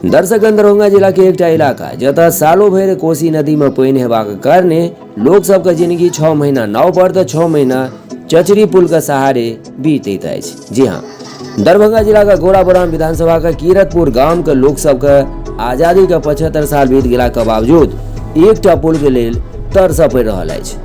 दर्शकगण, दरभंगा जिला के एकटा इलाका जतऽ सालो भरि कोसी नदी में पानि हेबाक कारणे लोक सबके जिंदगी 6 महीना नाव पर तऽ 6 महीना चचरी पुल के सहारे बीतैत अछि। जी हाँ, दरभंगा जिला के गोराबोराम विधानसभा के कीरतपुर गाम के लोक सबके आजादी के 75 साल बीत गेला के बावजूद एकटा पुल के लेल तरस पड़ि रहल अछि।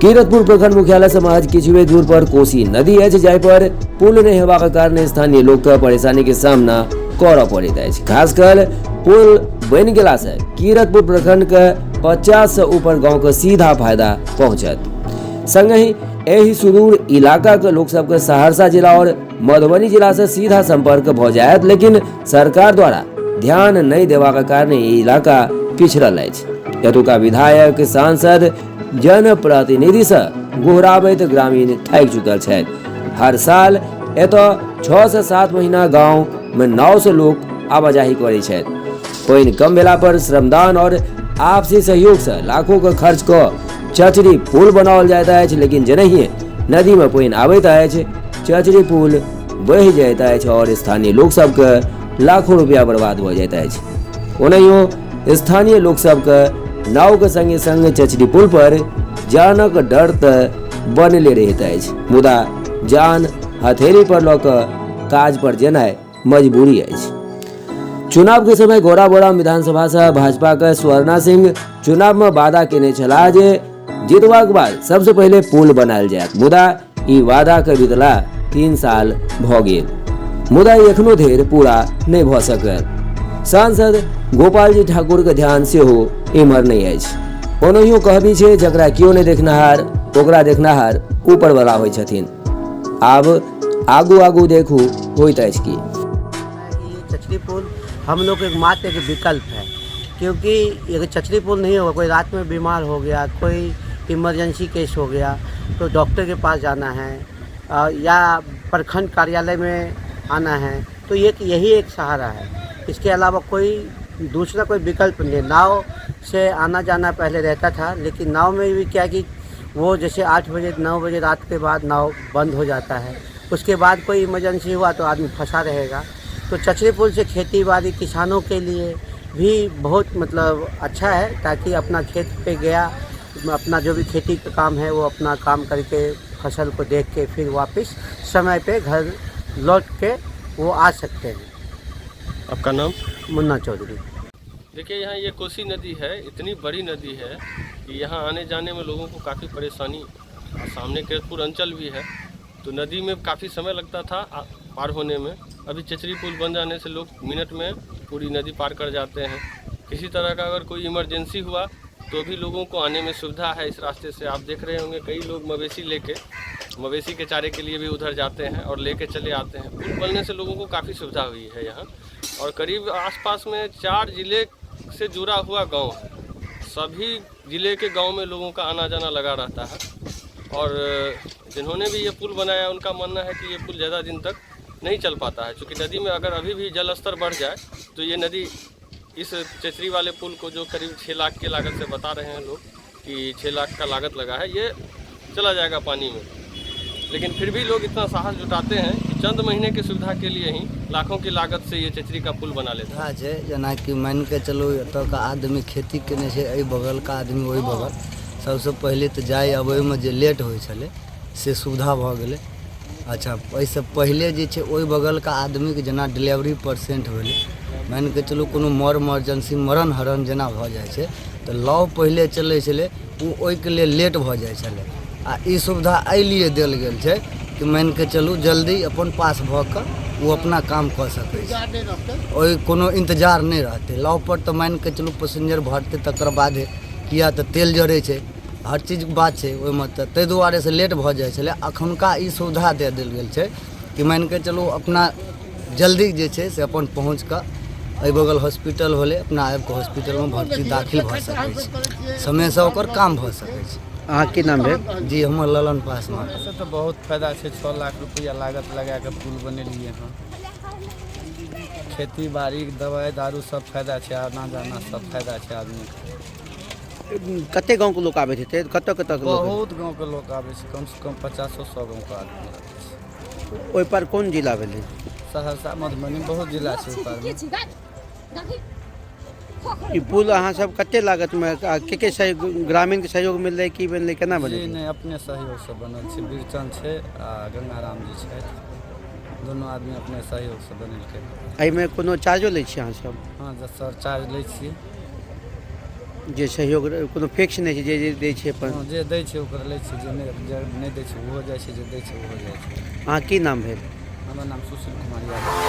कीरतपुर प्रखंड मुख्यालय से महज किछुए दूर पर कोसी नदी अछि, जाहि पर पुल नहि हेबाक कारण स्थानीय लोक के परेशानी के सामना करऽ पड़ैत अछि। खासकर पुल बनि गेला से कीरतपुर प्रखंड के 50 से ऊपर गांव के सीधा फायदा पहुंचत। संगहि एहि सुदूर इलाका के लोक सबके सहरसा जिला और मधुबनी जिला से सीधा संपर्क भ जायत, लेकिन सरकार द्वारा ध्यान नहीं देबाक कारण ई इलाका पिछड़ल अछि। एतुका विधायक, सांसद, जनप्रतिनिधि से गोहराबैत ग्रामीण थाकि चुकल छथि। हर साल एतऽ 6 से 7 महीना गांव में नाव से लोग आवाजाही करै छथि। पानि कम भेला पर श्रमदान और आपसी सहयोग से लाखों के खर्च कऽ चचरी पुल बनाओल जाइत अछि, लेकिन जेनाहिए नदी में पानि आबैत अछि चचरी पुल बहि जाइत अछि और स्थानीय लोक सबके लाखों रुपया बर्बाद भऽ जाइत अछि। ओनाहियो स्थानीय लोक सबके नाव के संगे संग चचरी पुल पर जानक डर तऽ बनले रहैत अछि, मुदा जान हथेली पर लऽ कऽ काज पर जेनाइ मजबूरी अछि। चुनाव के समय गोराबोराम विधानसभा से भाजपा के स्वर्णा सिंह चुनाव में वादा केने छलाह जे जीतबाक बाद सबसे पहिले पुल बनायल जायत, मुदा ई वादा के बीतला 3 साल भ गेल, मुदा ई एखनो धरि पूरा नहि भ सकल। सांसद गोपालजी ठाकुर के ध्यान सेहो एम्हर नहि अछि। ओनाहियो कहबी छै, जकरा केओ नहि देखनिहार ओकरा देखनिहार ऊपर वाला होइ छथिन। आब आगू आगू देखू होइत अछि की। ये चचरी पुल हम लोग एक मात्र एक विकल्प है, क्योंकि अगर चचरी पुल नहीं होगा, कोई रात में बीमार हो गया, कोई इमरजेंसी केस हो गया तो डॉक्टर के पास जाना है या प्रखंड कार्यालय में आना है, तो ये यही एक सहारा है। इसके अलावा कोई दूसरा कोई विकल्प नहीं है। नाव से आना जाना पहले रहता था, लेकिन नाव में भी क्या कि वो जैसे 8 बजे 9 बजे रात के बाद नाव बंद हो जाता है, उसके बाद कोई इमरजेंसी हुआ तो आदमी फंसा रहेगा। तो चचरी पुल से खेती बाड़ी किसानों के लिए भी बहुत अच्छा है, ताकि अपना खेत पे गया, अपना जो भी खेती का काम है वो अपना काम करके फसल को देख के फिर वापस समय पे घर लौट के वो आ सकते हैं। आपका नाम? मुन्ना चौधरी। देखिए, यहाँ ये कोसी नदी है, इतनी बड़ी नदी है कि यहाँ आने जाने में लोगों को काफ़ी परेशानी, और सामने किरतपुर अंचल भी है तो नदी में काफ़ी समय लगता था पार होने में। अभी चचरी पुल बन जाने से लोग मिनट में पूरी नदी पार कर जाते हैं। किसी तरह का अगर कोई इमरजेंसी हुआ तो भी लोगों को आने में सुविधा है इस रास्ते से। आप देख रहे होंगे कई लोग मवेशी लेके, मवेशी के चारे के लिए भी उधर जाते हैं और लेके चले आते हैं। पुल बनने से लोगों को काफ़ी सुविधा हुई है यहाँ। और करीब आसपास में 4 जिले से जुड़ा हुआ गांव है, सभी जिले के गांव में लोगों का आना जाना लगा रहता है। और जिन्होंने भी ये पुल बनाया उनका मानना है कि ये पुल ज़्यादा दिन तक नहीं चल पाता है, क्योंकि नदी में अगर अभी भी जल स्तर बढ़ जाए तो ये नदी इस चचरी वाले पुल को, जो करीब 6 लाख के लागत से बता रहे हैं लोग कि 6 लाख का लागत लगा है, ये चला जाएगा पानी में। लेकिन फिर भी लोग इतना साहस जुटाते हैं कि चंद महीने की सुविधा के लिए ही लाखों की लागत से ये चचरी का पुल बना लेते हैं। सुविधा छै, जेनाकि मानिके चलू एतऽके आदमी खेती केने छै, एहि बगलके आदमी ओहि बगल, सबसँ पहिले तऽ जाइ अबैमे जे लेट होइ छलै से सुविधा भऽ गेलै। अच्छा, एहिसँ पहिले जे छै ओहि बगलके आदमीके जेना डिलेवरी पेशेंट भेलै, मानिके चलू कोनो मर इमरजेंसी मरण हरण जेना भऽ जाइ छै तऽ नाव पहिले चलै छलै, ओ ओहिके लेल लेट भऽ जाइ छलै। आ ई सुविधा एहि लिए देल गेल छै कि मानिके चलू जल्दी अपन पास भऽ कऽ ओ अपना काम कऽ सकै छै, ओहि कोनो इन्तजार नहि रहतै। नावपर तऽ मानिके चलू पैसेंजर भरतै तकर बादे, किया तऽ तेल जरै छै, हर चीजके बात छै ओहिमे, तऽ ताहि दुआरे से लेट भऽ जाइ छलै। अखुनका ई सुविधा दए देल गेल छै कि मानिके चलू अपना जल्दी जे छै से अपन पहुँच कऽ एहि बगल हॉस्पिटल भेलै, अपना आबि कऽ हॉस्पिटलमे भर्ती दाखिल भऽ सकै छै, समयसँ ओकर काम भऽ सकै छै। अहाँ की नाम भेल? जी, हमर ललन पासवान। एहिसँ तऽ बहुत फायदा छै। 6 लाख रुपैआ लागत लगा कऽ पुल बनेलियै हँ। खेती बाड़ी दवाइ दारू सब फायदा छै, आना जाना सब फायदा छै आदमीके। कते गाँवके लोक आबैत हेतै? कतऽ कतऽके लोक? बहुत गाँवके लोक आबै छै, कमसँ कम 50-100 गाँवके आदमी आबै छै। ओहि पर कोन जिला भेलै? सहरसा, मधुबनी, बहुत जिला छै ओहि पारमे। ई पुल अहाँ सब कते लागतमे आ के के सहयोग, ग्रामीणके सहयोग मिललै की बनलै, केना जी बनेलियै? नहि, अपने सहयोगसँ बनल छै। बीरचंद छै आ गंगाराम जी छथि, दुनू आदमी अपने सहयोगसँ बनेलकै। एहिमे कोनो चार्जो लै छियै अहाँ सब? हँ सर, चार्ज लै छियै। जे सहयोग कोनो फिक्स नहि छै, जे जे दै छै अपन? हँ, जे दै छै ओकर लै छियै, जे नहि, जे नहि दै छै ओहो जाइ छै, जे दै छै ओहो जाइ छै। अहाँ की नाम भेल? हमर नाम सुशील कुमार यादव।